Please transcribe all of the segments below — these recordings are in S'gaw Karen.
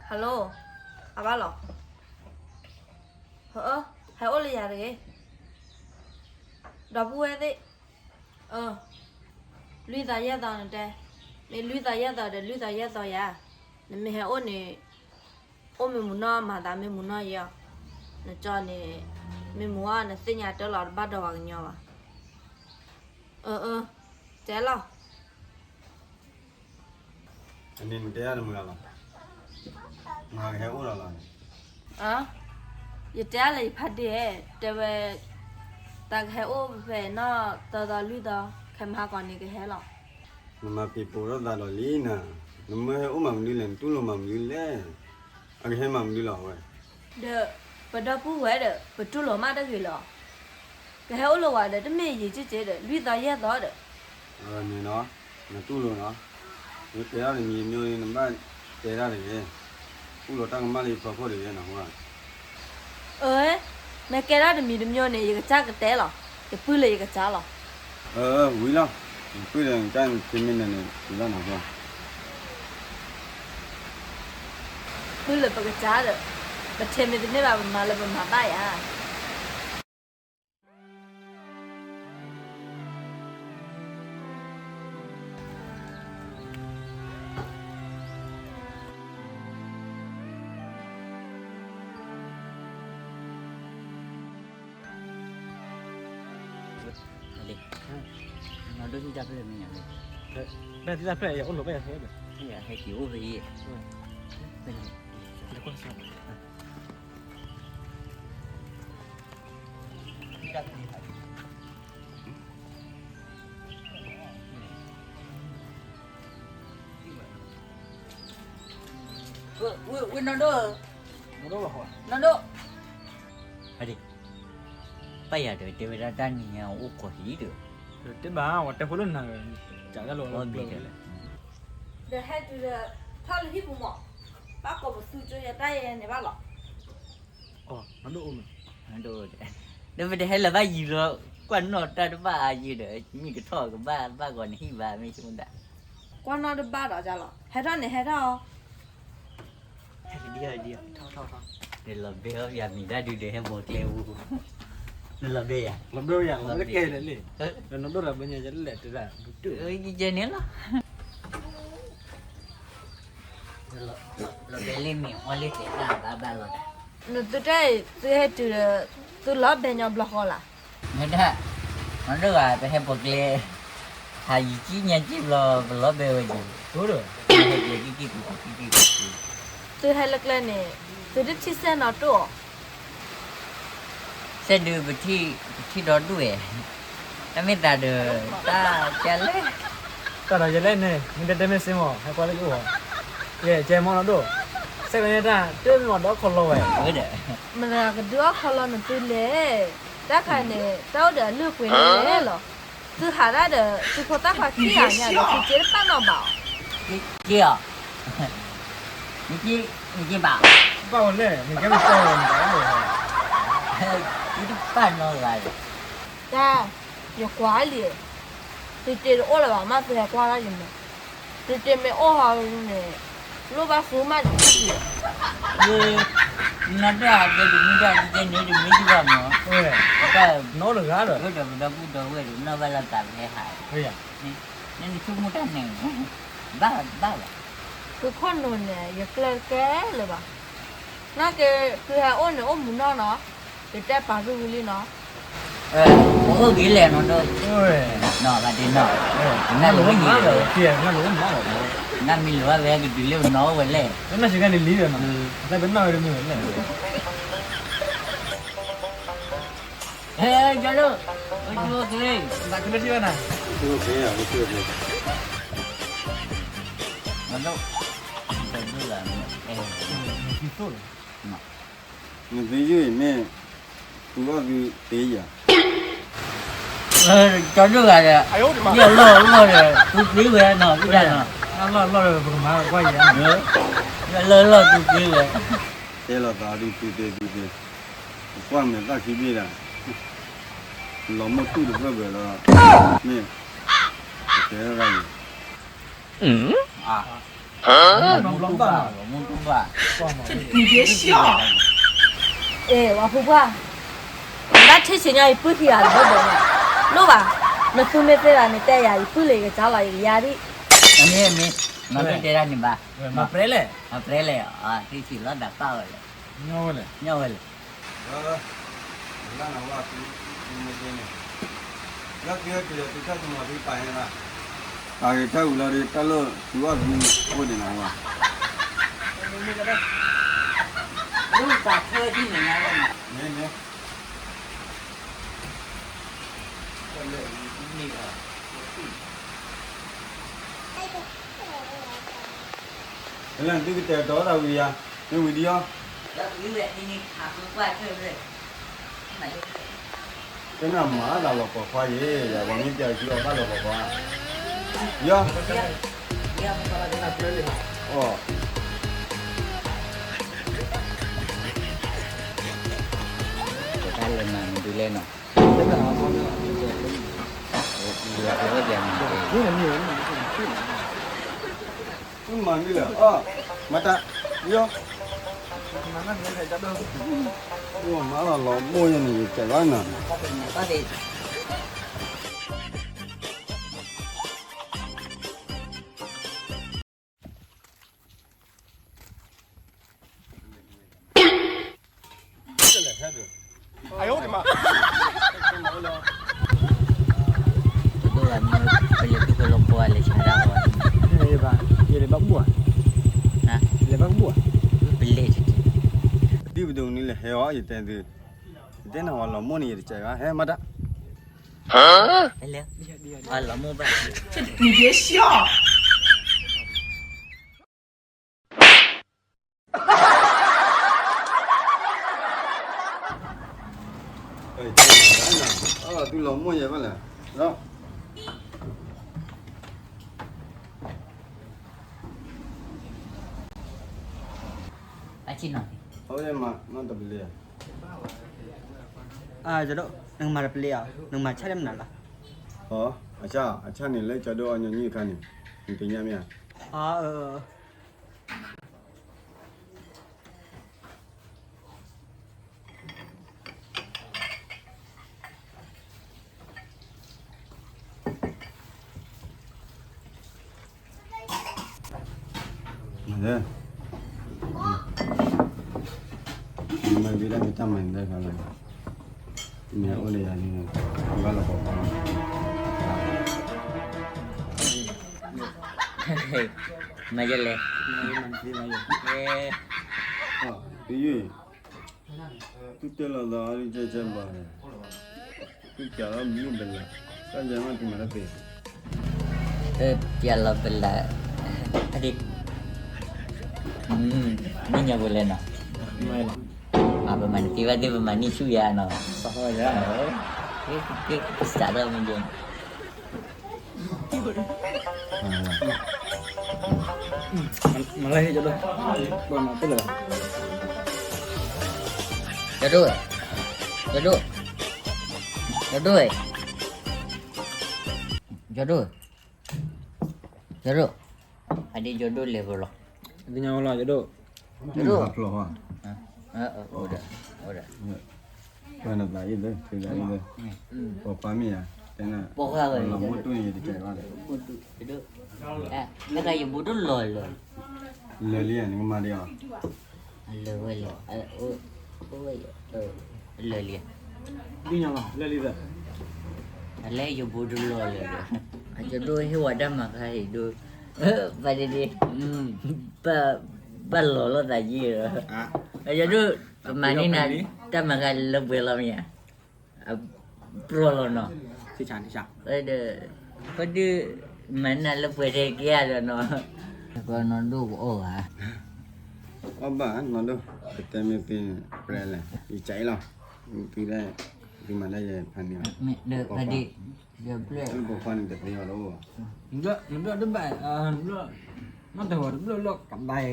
ဟဲလိၣ်, အဘၣ်လီၤ. ဟဲအိၣ်လၢယၤတဂ့ၤ. ဒီပုၢ်ဝဲၢ်သ့ၣ်, လွံၢ်သီယဲၢ်သီနတဲ, မ့ၢ်လွံၢ်သီယဲၢ်သီဒီး လွံၢ်သီယဲၢ်သီယၤ, နမ့ၢ်ဟဲအိၣ်န့ၣ်, အိၣ်မ့ၢ်မုၢ်နီၢ် မၤသးမ့ၢ်မုၢ်နီၢ်ယဲၢ်အီၤ, နကၠီန့ၣ်, မ့ၢ်မုၢ်အီၣ် နသ့ၣ်ညါတၢ်လီၤ တဘၣ်ဒီးပှၤကညီဘၣ်. အၢ, တဲလီၤ. အန့ၣ်နတဲဒၣ်နမုၢ်လၢ်လီၤ. မၤကဟဲအိၣ်လီၤလီၤန့ၣ်. ယတဲဒၣ်လၢယဖါဒ့, တဲဝဲ, တၢ်ကဟဲအိၣ်ဖဲနီၢ်သီသီလွံၢ်သီ, ခဲမဟါကီးန့ၣ်ကဟဲလီၤ. နမၤပံၤပိာ်ထီၣ်သးဒီးလံနၤ, နမ့ၢ်ဟဲအိၣ်မၤမနုၤလဲၣ်, နတူၢ်လိာ်မၤမနုၤလဲၣ်, အကဟဲမၤမနုၤလီၤဝဲ. ဒီး, ပဒီပုၢ်ဝဲၢ်ဒီး ပတူၢ်လိာ်မးတဂ့ၤလီၤ. ကဟဲအိၣ်လၢဝဲဒီး တမ့ၢ်ယံာ်က့ၤက့ၤဒီး လွံၢ်သီယဲၢ်သီဒီး န့ၣ်နီၤ, နတူၢ်လိာ်နီၤ, မ့ၢ်တဲဒၣ်တမံၤမ့ၢ်န့ၣ် နဘၣ်တဲဒၣ်တဂ့ၤ, အိၣ်ဒီးတၢ်ကမၣ်လၢယဖီခိၣ်တဂ့ၤနီၤ. အၢ, မ့ၢ်ကဲဒၣ်တမံၤတမံၤန့ၣ် ယကစၢ်ကတဲလီၤ, ယပုၢ်လၢယကစၢ်လီၤ. အၢ, ဝံၤလီၤ, ယပုၢ်ဒီးနကစၢ်န့ၣ် ထံမ့ၢ်နၤန့ၣ် ဝံၤလီၤနီၤ. ပုၢ်လၢပကစၢ်ဒီး, ပထဲမ့ၢ်တန့ၢ်ဘၣ် ပမၤလၢပမၤဘၣ်ယၤ. နီၢ်ဒိၣ်ဟံၣ်တၢ်ဖျၢၣ်မ့ၢ်ညါ, ဘၣ်သ့ၣ်တၢ်ဖျၢၣ် ယအိၣ်လိာ်ဘၣ်ယၤဖဲဒီး, ဟဲက့ၤအိၣ်ဖဲအံၤ, ဝဲနီၢ်ဒိၣ်, နီၢ်ဒိၣ်, ပၢ်ယၤဒီး တဲဝဲဒၣ်တၢ်နံၤညါအိၣ်ခိးဟံၣ်ဒီး, တဲဘၣ် ဝဲတဲဖိလၢနၤ, ကးတၢ်လီၤ, ဒီးဟဲတုၤဒီး ထီၣ်လၢဟံၣ်ပူၤမး, ဘၣ်ကိးပသူကၠိယၤတၢ်ယဲန့ၣ်ဘၣ်လီၤ. ဒီးပတဟဲလၢၤဘၣ်ယံၤလီၤ, ကွၢ်နီၣ်တၢ်တဘၣ်အါယံၤဒီး မ့ၢ်ကထီၣ်ကဘၣ်ဘၣ်ဂီၤနဟံၣ်ဘၣ်မ့ၢ်ဆိကမိၣ်ဒၣ်, ကွၢ်နီၣ်တဘၣ်ဒီးလီၤ, ဟဲထီၣ်န့ၣ်ဟဲထီၣ်အီၤ. ဟဲဒံး, လီၤဘဲအီၣ်ယၤမံၤတၢ်ဒုးဒီးဟဲဘီကျဲအူ, နလီၤဘဲယၤ, လီၤဘဲယၤ, လီၤဘဲကဲလဲၣ်လံ, နဒိၣ်ဒီးဘၣ်ညါယလဲၣ်တဒၣ်, ယကဲန့ၣ်လီၤ. လီၤဘဲလံမ့ၢ်အီၣ်လံသ့ၣ်တၢ်ဘၣ်ဘၣ်လီၤ, နသုတၢ်အံၤ သုဟဲတုၤဒီး သုလီၤဘဲညီဘျီဃီလၢ်, မ့ၢ်ဒၣ်, မ့ၢ်ဒၣ်ဂၤ ပဟဲပိာ်ကျဲ, ဟးယံၤကံညါကံဘျီ ပလီၤဘဲဝဲဒၣ်, ဟဲကျဲကံကံကံကံကံ, သုဟဲလၢကျဲန့ၣ် သုတထံၣ်စဲနီၤတိၢ်အီၤ စဲဒုးပထံၣ်, ပထံၣ်ဒီဒူၣ်ဝဲ, တၢ်မ့ၢ်သးဒီး, တၢ်ကလဲၣ်, တၢ်ဒီးယလဲၣ်န့ၣ် မ့ၢ်တဲတဲမ့ၢ်စ့မီၤ ဟဲကွၢ်လၢယအိၣ်, ယဲကဲမီၤနီၤဒိၣ်, စဲကဲတၢ် တမ့ၢ်မီၤဒီးခီလီဝဲ, မတၤကဒုးအီၣ်ခီလီနသုလဲၣ်, တၢ်ခါန့ၣ် တၢ်အိၣ်ဒီးအလုၢ်အပှ့ၤန့ၣ်လီၤ, သုဟးဒၣ်ဒီး သုဖိသၣ်ခွါခံဂၤညါဒီး သုကဲတပာ်နီၣ်ဘၣ်အီၤ, က့အီၤ နက့, နက့ဘၣ်, ဘၣ်ဝဲလဲၣ်, နကဲမ့ၢ်ကၠီဝဲန့ၣ်, ယတပာ်နီတဂၤဒီး, တၢ်, ယကွၢ်လံ, သုတ့တအိၣ်လၢၤဘၣ် မ့ၢ်သုဟဲကွၢ်တၢ်ယမၤ, သုတ့မ့ၢ်အိၣ်ဟီန့ၣ်, လိၣ်ဘၣ်ဃုမးတထံၣ်လံ, နီၢ်ဒိၣ်ဟးတဲတမံၤဒၣ် ဒ်ကဲန့ၣ်တမံၤဒံးဘၣ်မး, တၢ်နီတဂၤဒီး ဒီးပဒီပုၢ်ဒီဝဲၢ်ဒီး နီၢ်ဘၣ်လၢသးပဟဲဟး, နဆိကမိၣ်တၢ်န့ၣ်, ဘၣ်ဘၣ်ဘၣ်, သုခိၣ်နူာ်န့ၣ် ယကျၢၢ်တကဲလၢၤဘၣ်, နာ်က့ သုဟဲအိၣ်န့ၣ်အိၣ်မုာ်နီၢ်နီၤ, ယတဲပာ်သုဝံၤလံနီၤ, ပအိၣ်ဂ့ၤလဲၣ်နီၤဒိၣ်, နီၤဘၣ်တ့နီၤ, နမံၤလိာ်ဘၣ်ဝဲကတုၤလၢပနီၢ်ဝဲလဲၣ်, နမံၤလိာ်ဘၣ်ဝဲကတုၤလၢပနီၢ်ဝဲလဲၣ်, ပနီၢ်ဝဲတမံၤဝဲလဲၣ်, ဟဲကၠီဒိၣ်, အိၣ်ဆူၣ်အိၣ်ချ့, ဘၣ်ချ့လၢထံၣ်ဘၣ်နၤ, အိၣ်ဆူၣ်အိၣ်ချ့, နသုယုၢ်အံၤမ့ၢ် သူၣ်အီၣ်သုသ့ယၤ, ကၠီဒိၣ်ဂၤဒီး, ယလီၢ်လီၢ်ဒီး သူသ့ဝဲနီၤ, တၢ်နီၤ, လီၢ်လီၢ်ဒီး ပကမၤကွၢ်ယၤ, ယလီၢ်လီၢ်သူသ့ဝဲ, တဲလီၤသးဒုးသူသ့သူသ့, ပကွၢ်မဲာ်သၣ်ခံဘ့ၣ်ဒၣ်, လီၤမိၢ်တူၢ်တဘၢၣ်ဘၢၣ်လီၤ, မ့ၢ်, ပတဲရၣ်ယၤ, အ မူဘၣ်, မူဘၣ်, နက့ၤဆှီ, အဲ ဝၤဖိခွါ, နဘၣ်ထံၣ်ဆံးညါအံၤ ပုၢ်ခံဂၤတဘၣ်ဘၣ်န့ၣ်, လိၣ်ဘၣ်, နသူမ့ၢ်သ့ဘၣ် နတဲယၤ ယပုၢ်လၢယကစၢ်လီၤ ယကယါဒံး, အမ့ၢ်အမ့ၢ်, မၤတတဲဒၣ်န့ၣ်ဘၣ်, မၤပြဲလဲၣ်, မၤပြဲလဲၣ်, ထံၣ်ဆံးလီၤဒၣ်ပၢ်ဝဲလဲၣ်, ညီဝဲလဲၣ်, လၢနဝၤသုမ့ၢ်န့ၣ်, လၢက့ၤက့ၤသုထၢသုမၤသုပာ်ဟဲဘၣ်, ပာ်က့ၤထၢအုးလီၤဒီး တၢ်လၢသုဂီၢ်သုအိၣ်ဒံးနဝၤ, မ့ၢ်မ့ၢ်, လၢသုကတဲာ်ကတီၤသးဝံၤယၤ, မ့ၢ်ဝံၤဒံးအီၤ, ကနၣ်မၤသးလီၤပိာ်ခွါယဲ, ယၤပှၤမ့ၢ်ပျဲသုအီၣ်ဘၣ်လီၤပိာ်ခွါ, ယီၤ, အီၣ်, တၢ်လဲၤမၤမနုၤလဲၣ်နီၤ, ယၤပဝဲပျဲမၤ, မၤမနုၤလဲၣ်, အီၣ်, မၤတၢ်, ယီၤ, မၤလီၤလီၤမိၢ်ယဲန့ၣ် ယကဲးဘၣ်နၤ ပလဲၤဘၣ်ဘူၣ်ဧါ, ပလဲၤဘၣ်ဘူၣ်ဧါ, ပလဲၤတက့ၢ်, ပဒုၣ်ပဒိၣ်နုၤလဲၤဟဲအီၤ ယတဲသု, ယတဲနၤဝဲလီၤမိၢ်န့ၣ် ယတစဲးဘၣ် ဟဲမၤတၢ် ဝဲလီၤမိၢ်ဘၣ်, သုလီၤမိၢ်ယဲဘၣ်လဲၣ်, အဆံနီၤ, အၢ ကၠီဒိၣ် နကမၤတပျ့ၤအီၤ နကမၤဆၣ်လၢမနုၤလီၤ, အဆၣ် အဆၣ်န့ၣ်လၢကၠီဒိၣ်အီၣ်ညီနုၢ်အခါန့ၣ် နသ့ၣ်ညါမ့ၢ်ဧါ, အၢ မ့ၢ်ဝံၤဒၣ်မ့ၢ်တၢ်မၤန့ၣ်တခါလၢ, မ့ၢ်အိၣ်လၢယၤန့ၣ်, ဘၣ်လီၤပှီၤပှီၤလီၤ, မၤယလဲၣ်, သုယုၢ်, သုတဲလီၤသးအီၤဒ်ကဲကဲဘၣ်, သုပျဲလီၤမုၢ်ဘလး, တၢ်ယဲမးသုမၤတသ့, ပျဲလီၤဘလး, ဒ်, မ့ၢ်ညီဖိလဲၣ်နီၤ, ပမၤနသ့ဘၣ်သ့ၣ် ပမၤန့ၢ်ဆူၣ်ယၤနီၤ, ကစးထီၣ်မ့ၢ်ယဲ မၤလၢဟ့ၣ်ကၠီဒိၣ်, ပှၤမၤတလၢာ်, ကၠီဒိၣ်, ကၠီဒိၣ်, ကၠီဒိၣ်, ကၠီဒိၣ်, ကၠီဒိၣ်, အဒ့ကၠီဒိၣ်လဲၤဖိလီၤ, သ့ၣ်ညါဝဲလီၤ ကၠီဒိၣ်, ကၠီဒိၣ်, အိၣ်ဒီး, အိၣ်ဒီး ပှၤနသးအံၤလၢ သုသးအံၤလၢ, ပိာ်ခွါမ့ၢ်ဧါ, တဲနၤ, ပိာ်ခွါဝဲလီၤ, မ့ၢ်တူၢ်န့ၣ်ယတကဲဘၣ်လဲၣ်, လၢယဘိတလီၤလၢ, လၢာ်လံဧါ နကမၤဒံးအီၤ, လၢာ်ဝဲလီၤ, လၢာ်လံ, ဒ်ညါလီၤ လၢာ်လံသၢ, လၢယဘိတလီၤလၢာ်, အကၠီဒိၣ်ဟ့ၣ်ဝဲတၢ်မၤခါအံၤဒိၣ်, ပဒ့ဒ့, ဘၣ်လီၤလိာ်သးယံာ်လီၤ, အကၠီဒိၣ်, ပမၤန့ၢ်နၤ, တၢ်မၤခါလၢပှဲၤလီၤမ့ၢ်ဧါ, ပြီလီၤနီၤ, ဒီး, ပဒုး, မၤန့ၢ်နၤလၢပှဲၤထဲက့ၤဧါဒီးနီၤ, ပနီၢ်ဒိၣ်ကအိၣ်ဧါ, အီၣ်ဘၣ်နီၢ်ဒိၣ်, ပတဲမ့ၢ်သ့န့ၣ် ပြဲလဲၣ် ယကၠဲးလီၤ, သုဒၣ်, သုမၤဒၣ်ယဲဖးန့ၢ်လီၤ, ပိာ်ခွါန့ၣ်တသ့အီၤတအိၣ်ဘၣ်, နဘျီၣ်တဘၣ်, နဘျီၣ်, နီၢ်တဂီၤတဘျီၣ်လီၢ်ကဘၣ်အံၤ ဝဲ,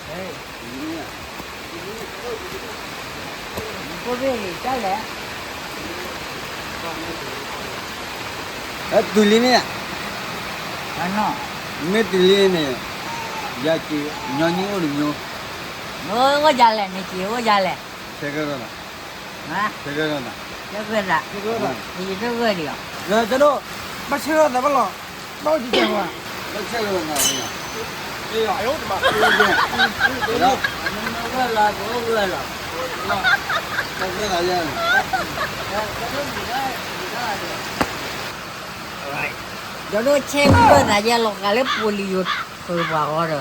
အ ဖိဘ့ၣ်တၢ်လဲၣ်, တုၤလံမ့ၢ်ဧါ, မ့ၢ်တုၤလံန့ၣ်, ယက့ၤညီနုၢ်အိၣ်တမျိုး, အိၣ်ယၤလဲၣ်, နက့ၤအိၣ်ယၤလဲၣ်, ဆဲကဲထီၣ်သး, ဆဲကဲထီၣ်သး, ဆဲကဲထီၣ်သး, ယတဂၢၢ်ဒံးဧါ, ကဒိၣ်, ဘၣ်ဆဲကဲထီၣ်သးဘၣ်လီၤ, ဘၣ်အိၣ်ကကဲၤဝဲ, ဘၣ်ဆဲကဲထီၣ်သး, ဂၢၢ်လီၤ, ဂၢၢ်လီၤ, ဆဲကဲထီၣ်သးယဲၢ် ဒီးဒိၣ်ဆဲးဝံၤဒီးသးယဲၢ်လီၤဃာ်လၢပူၤလံယိၤဃုာ်ပှၤ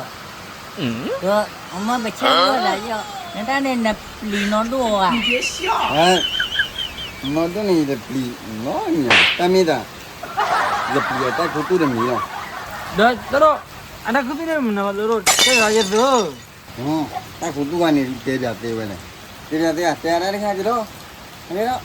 ဃီဒီး, ဒီးအမ့ၢ်ပဆဲးဝံၤဒီးသးယဲၢ်, နတၢ်န့ၣ်နပျံၤနီၢ်ဒိၣ်ဧါ, နီၢ်ဒိၣ်န့ၣ်ယတပျံၤနီတမံၤ, တၢ်မ့ၢ်တၢ်, ယပျံၤအတၢ်ခူသူၣ်တမံၤလီၤ, ဒီးတၢ်ဒီး, အတၢ်ခူသူၣ်န့ၣ်မနုၤလၢဒိၣ်တဲဂၤယဲၢ်သု, တၢ်ခူသူၣ်ဘၣ်န့ၣ် တဲပၠးသ့ဝဲလဲၣ်, တဲပၠးသ့ဧါ, တဲအတၢ်တခါက့ၤဒီး, အန့ၣ်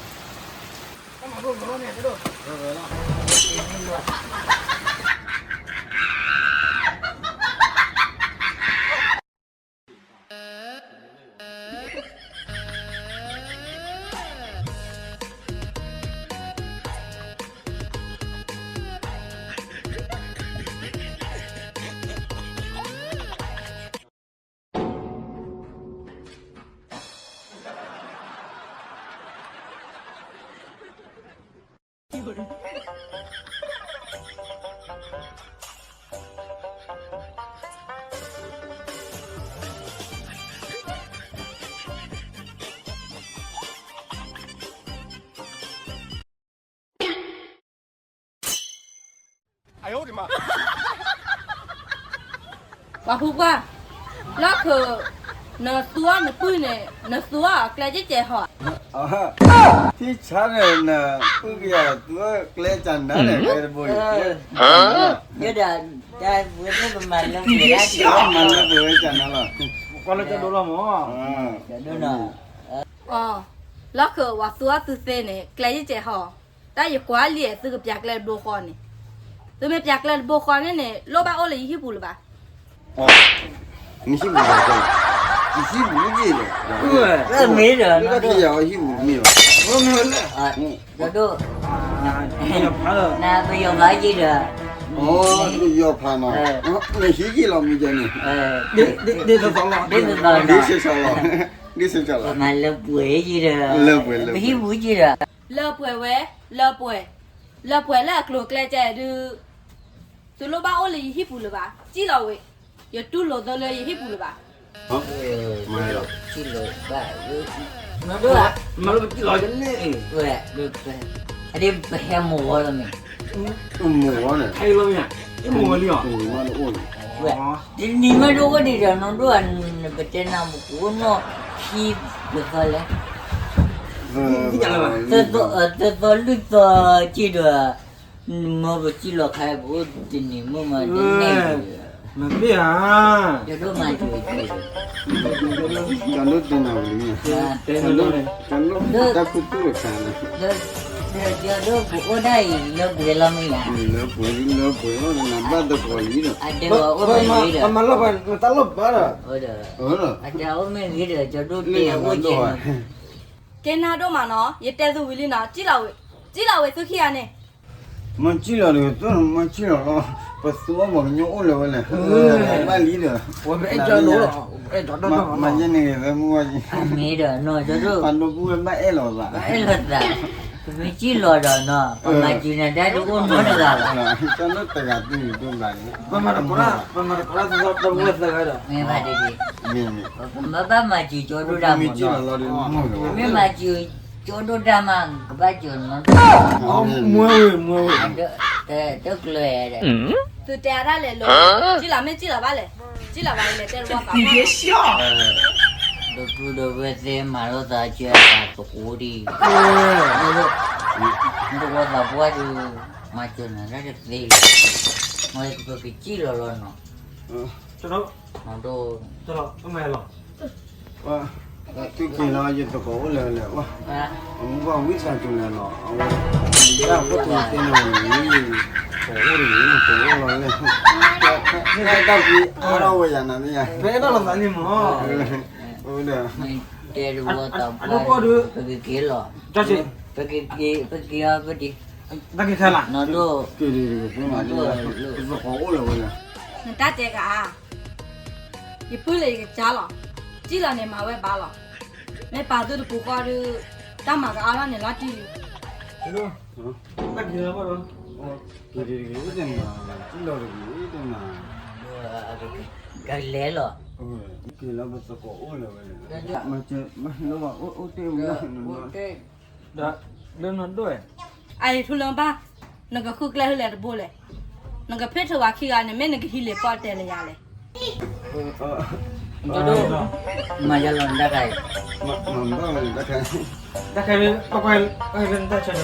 ဒီး ပှၤဖိခွါ, လီၢ်ခၢၣ်, နသူအီၤနပုၢ်န့ၣ် နသူအီၤအကျဲကဲကဲဟီ, ထံဆါန့ၣ် နပုၢ်ကယၤသူအီၤကျဲကနၤန့ၣ် ကျဲတဘိအံၤ, ယဲဒၣ်, တၢ်ဝဲန့ၣ်ပမၤလၢပှဲၤဒၣ်, မၤလၢပှဲၤဝဲကနၤလီၤ, ကွၢ်လၢကဒိၣ်လီၤမး, ကဒိၣ်နီၤ, အီ, လီၢ်ခၢၣ်ဝဲသူအီၤသုသ့န့ၣ် ကျဲယကဲဟီ, တၢ်ယကွၢ်လံသုကပျးကျဲတဘိဃီန့ၣ်, သုမ့ၢ်ပျးကျဲတဘိဃီန့ၣ်န့ၣ် လိၣ်ဘၣ်အိၣ်လၢယဟံၣ်ပူၤလၢၤဘၣ်, နဟံၣ်ပူၤ, ယဟံၣ်ပူၤယ့ၢ်ဒီး, မ့ၢ်ဒီး, ဟံၣ်ပူၤမ့ၢ်ဘၣ်, ဒီးဒိၣ်, နပယီၤဖးယ့ၢ်ဒီး, ပယီၤဖးနီၤ, နဟံၣ်ယ့ၢ်လီၤမ့ၢ်ကဲန့ၣ်, ဒ်သိးလီၤ, ဒ်သိးလီၤ, ဒ်သိးလီၤ, မၤလၢပှဲၤယ့ၢ်ဒီး, လၢပှဲၤလၢ, ပဟံၣ်ပူၤယ့ၢ်ဒီး, လၢပှဲၤဝဲ, လၢပှဲၤ, လၢပှဲၤလၢအကျိၤအကျဲကဲဒုး, သုလိၣ်ဘၣ်အိၣ်လၢယဟံၣ်ပူၤလၢၤဘၣ်, ကံၣ်လီၤဝဲ, ယတူၢ်လိာ်သိလၢယဟံၣ်ပူၤလၢၤဘၣ်, ကံၣ်လီၤ, မၤလၢပကံၣ်လီၤန့ၣ်, ဝဲ, အဒ့ပဟဲမိၢ်ဝီလီၤမ့ၢ်, မိၢ်ဝီန့ၣ်, မိၢ်ဝီလံအီၤ, ဝဲ, တနံၤမ့ၢ်ဒိၣ်အိၣ်ဒံးဒီး နီၢ်ဒိၣ်ဧါ, ပတဲနၤမူခိၣ်နီၢ်ခံပသီလဲၣ်, သၢသီလွံၢ်သီက့ၤဒီး, မ့ၢ်ပကံၣ်လီၤခါ ပအိၣ်တနံၤမ့ၢ်မၤဒ်န့ၣ်, မ့ၢ်ဧါ, ကၠီဒိၣ်တဲနၤဝံၤလံ, ကၠီဒိၣ်တၢ်ခူသူၣ်တခါန့ၣ်, ကၠီဒိၣ်ပအိၣ်ဒၣ်အံၤ လၢပှဲၤလီၤမ့ၢ်ဧါ, လၢပှဲၤ, လၢပှဲၤလီၤ, နဘၣ်သကိးလံဒီး, အတဲဝဲအိၣ်မ့ၢ်ဂ့ၤဒီး, မၤလီၤပှၤတၢ်လီၢ်ဘၣ်ဒီး, အတဲအိၣ်မ့ၢ်ဂ့ၤဒီး ကၠီဒိၣ်တဲအအိၣ်ကဲ, ကဲနၤဒိၣ်မးနီၤ, ယတဲသုဝံၤလံနီၤ, ကံၣ်လီၤဝဲသုခံဂၤန့ၣ် မ့ၢ်ကံၣ်လီၤဒီး သုမ့ၢ်ကံၣ်လီၤလီၤ, ပသူအီၤပှၤကညီအိၣ်လၢၤဝဲလဲၣ်, ဘၣ်လံဒီး, မၤယဲန့ၣ်ဂ့ၤဝဲမုၢ်ဝဲ, မ့ၢ်ဒီးနီၤ, ပှၤဒိပုၢ်ဝဲဘၣ်အဲၣ်လီၤသး, ဘၣ်အဲၣ်လီၤသး, ပမ့ၢ်ကံၣ်လီၤဒီးနီၤ, ပမၤစၢၤနၤတၢ်တအိၣ်နီတဂၤဘၣ်, တၢ်လၢတဂၤသူၣ်န့ၣ်တဘျီန့ၣ်, ပမၤတကိးတၢ်, ပမၤတကိးတၢ်သၢသီတဝဲသၢဂၤဒီး, မ့ၢ်ဘၣ်ဒ်န့ၣ်, ပမ့ၢ်ဘၣ်မၤစၢၤကၠီဒိၣ်တၢ်မးနီၤ, ပမ့ၢ်မၤစၢၤကၠီဒိၣ်တၢ်မး ကဘၣ်စၢၤနီၤ, မ့ၢ်ဝဲ, မ့ၢ်ဝဲ, တကျၢၤဒီး, သုတဲအတၢ်လဲၤလၢ, ကံၣ်လီၤမ့ၢ်ကံၣ်လီၤဘၣ်လဲၣ်, ကံၣ်လီၤဘၣ်လဲၣ်တဲတဝီသး, ဒီပုၢ်ဒီဝဲၢ်သ့ၣ်မၤလိာ်သးစၢၤအသးသကိးဒံး, တဝီသးပှၢ်ဒီး, မၤစၢၤနၤတၢ်တသ့လၢၤ, မ့ၢ်ပကစံၣ်လီၤလီၤနီၤ, ဒီး, သုက့ၤလီၤ ယသကိးအိၣ်လၢာ်လၢာ်, အမူဘၣ်ဝံသးစူၤလၢာ်လီၤ, အဝဲ, တၢ်ဖိတၢ်လံၤသ့ၣ်နီၣ်န့ၣ်, ပအိၣ်တဂ့ၤ, ပအိၣ်လီၤလဲၣ်, တၢ်ကွံအါထီၣ်ဝဲယၤနၤမ့ၢ်ဧါ, ပအဲၣ်ဒိးလီၤသးလံမး, အိၣ်ဒီး, တဲတဝီသးပှၢ်ဒီး, ပကက့ၤလီၤ, ပကက့ၤ, ပက့ၤအီၤပဒံး, တၢ်က့ၤခဲလၢာ်, နီၢ်ဒိၣ်, နီၢ်ဒိၣ်, သကိးအိၣ်လၢၤဝဲလၢ, နတၢ်တဲကဧါ, ယပုၢ်လၢယကစၢ်လီၤ, စံၣ်လီၤန့ၣ်မၤဝဲဘၣ်လီၤ, မ့ၢ်ပာ်သုတပူၤဃီဒီး, တၢ်မၤကအါထီၣ်န့ၣ်လီၤတံၢ်လံ, တၢ်က့ၤလီၤဘၣ်ဒီး, က့ၤတဂ့ၤတနၤ, စံၣ်လီၤတဂ့ၤတနၤ, ကလဲၤလီၤ, က့ၤလီၤပသကိးအိၣ်လၢၤဝဲလၢ, မၤစၢၤ, မၤလိဘၣ်အိၣ်တ့ၢ်ဝဲလၢ, ဒီး, ဒီးနီၢ်ဒိၣ်, အအံၤထူလၢဘၣ်, နကဃုကျဲဖဲလဲၣ်တဘိလဲၣ်, နကဖ့ၣ်ထီၣ်ဝဲခံဂၤန့ၣ် မ့ၢ်နကဟံးလ့ၣ်ပီၣ်တဲလၢယၤလဲၣ်, နီၢ်ဒိၣ်, မၤယၤလီၤနတၢ်ခါအံၤ, တၢ်ခါအံၤ, တၢ်ခါအံၤ, နီၢ်ဒိၣ်တၢ်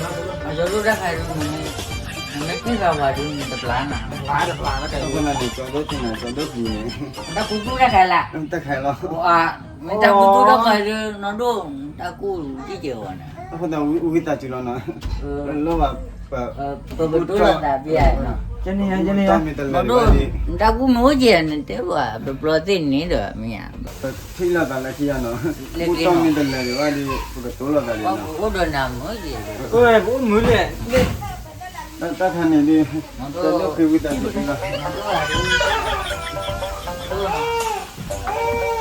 ခါအံၤ, နမ့ၢ်တံၢ်ဃာ်ဝဲဒီးနတပျၢ်နၤ, တၢ်ကူၣ်တူၢ်တၢ်ခါအံၤလၢ, မ့ၢ်တၢ်ကူၣ်တူၢ်တၢ်ခါအံၤဒီး နီၢ်ဒိၣ်, တၢ်ကူၣ်တံၢ်ကဲဝဲန့ၣ်, အဃိသတးဝံသးစူၤလီၤနီၤ, လိၣ်ဘၣ်, ပကတိၤလိာ်သးဘၣ်, နီၢ်ဒိၣ်, နတၢ်ကူၣ်မ့ၢ်အိၣ်ကဲန့ၣ်တဲဘၣ်, ပပျီသ့ၣ်န့ၣ်ဒီးမ့ၢ်ဧါ, ပထံၣ်လိာ်သးလၢခံဂၤနီၤ, ကူၣ်တီၢ်မ့ၢ်တလၢာ်ဒံးဘၣ်ဒီး ပကတိၤလိာ်သးလံနီၤ, ပအိၣ်ဒီးနၤမုာ်က့ၤ, ပအိၣ်မုာ်လဲၣ်, တၢ်ခါန့ၣ်ဒီး, တၢ်ဒိၣ်ဃ့ဝံသးစူၤလီၤ, နီၢ်ဒိၣ်,